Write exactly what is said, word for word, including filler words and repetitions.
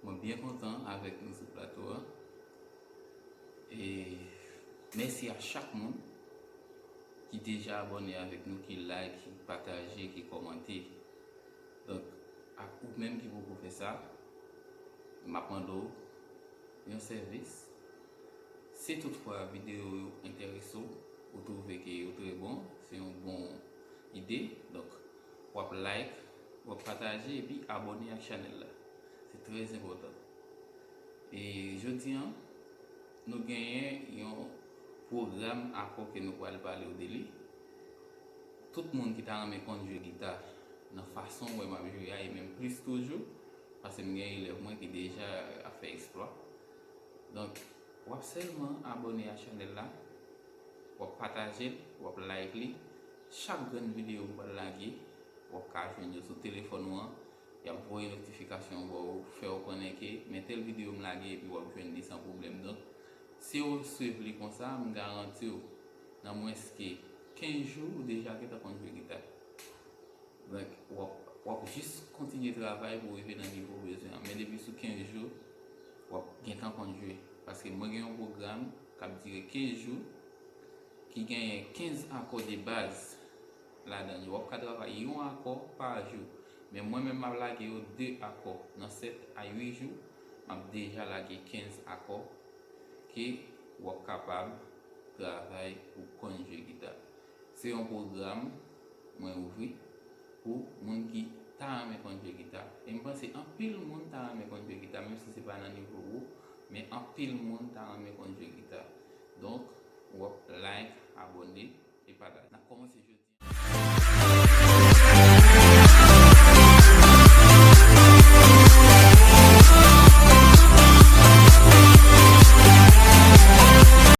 Mwen byen kontan avèk nou sou plato a. E mèsi a chak moun ki deja abòne avèk nou, ki like, ki pataje, ki kòmante. Donk, ak ou menm ki poko fè sa, m ap mande w yon sèvis. Si toutfwa videyo yo enterese w, ou twouve ke yo trè bon, se yon bon ide, donk w ap like, w ap pataje epi abòne ak chanèl la. Se trè enpòtan. E jodi a, nou genyen yon pwogram akò ke nou pral pale w de li. Tout moun ki ta renmen konn jwe gita nan fason w wè m ap jwe a, e menm plis toujou, paske m gen elèv mwen ki deja ap fè eksplwa. Donk, w ap sèlman abòne a chanèl la, w ap pataje l, w ap like li. Chak grenn videyo m pral lage, w ap ka jwenn yo sou telefòn ou an. Y ap voye notifikasyon ba w, fè w konnen ke men tèl videyo m lage epi w ap jwenn li san pwoblèm. Donk, si w swiv li konsa, m garanti w, nan mwens ke kenz jou, ou deja gentan konn jwe gita. Donk, w ap, w ap jis kontinye travay pou w rive nan nivo w bezwen an. Men depi sou kenz jou, w ap gentan konn jwe. Paske mwen gen yon pwogram k ap dire kenz jou, ki genyen kenz akò de baz ladan yo. W ap ka travay yon akò pa jou. Men mwen menm, m ap lage yo de akò. Nan sèt a uit jou, m ap deja lage kenz akò ke w ap kapab travay pou konn jwe gita. Se yon pwogram mwen ouvri pou moun ki ta renmen konn jwe gita. E m panse anpil moun ta renmen konn jwe gita, menm si se pa nan nivo ou, men anpil moun ta renmen konn jwe gita. Donk, w ap like, abòne e pataje. N ap kòmanse